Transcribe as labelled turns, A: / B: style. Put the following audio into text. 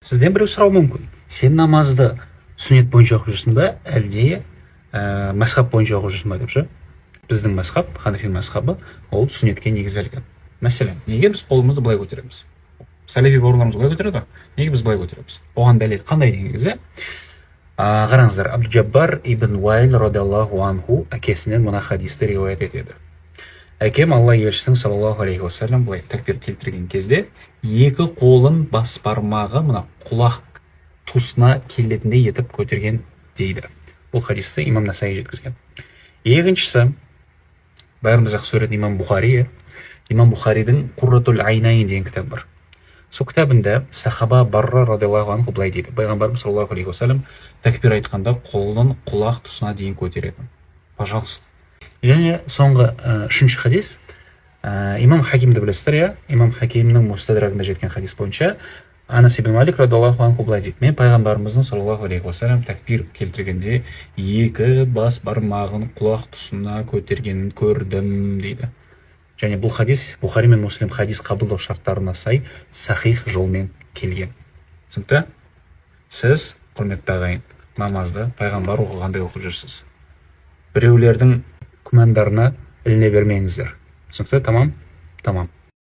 A: Сізден біреу сұрауы мүмкін: сен намазды сүннет бойынша оқып жүрсің ба, әлде мәзхаб бойынша оқып жүрсің ба деп ше. Біздің мәзхаб, ханафи мәзхабы, ол сүннетке негізделген. Мәселен, неге біз қолымызды былай көтереміз? Сәләфи бауырларымыз былай көтереді ғой, неге біз былай көтереміз? Оған дәлел қандай деген кезде, қараңыздар, Абдужаббар ибн Уайл радиаллаху анху әкесінен мына хадисті риуаят етеді: әкем Алла елшісінің саллаллаху алейхи уассалам былай тәкбир келтірген кезде екі қолын бас бармағы мына құлақ тұсына келетіндей етіп көтерген дейді. Бұл хадисті имам Насаи жеткізген. Екіншісі, бәріміз жақсы көретін имам Бұхари, иә. Имам Бұхаридің «Қурратул айнайн» деген кітабы бар. Сол кітабында сахаба Барра радиаллаху анху былай дейді: пайғамбарымыз саллаллаху алейхи уассалам тәкбир айтқанда қолын құлақ тұсына дейін көтеретін. Пожалуйста. Және соңғы, үшінші хадис, имам Хакимді білесіздер, иә? Имам Хакимнің Мустадрагында жеткен хадис бойынша Анас ибн Малик радиаллаху анху былай дейді: мен пайғамбарымыздың саллаллаху алейхи уассалам тәкбир келтіргенде екі бас бармағын құлақ тұсына көтергенін көрдім дейді. Және бұл хадис Бұхари мен Муслим хадис қабылдау шарттарына сай сахих жолмен келген. Түсінікті? Сіз, құрметті ағайын, намазды пайғамбар оқығандай оқып жүрсіз. Біреулердің күмәндарына іліне бермеңіздер. Түсінікті? Тамам, тамам.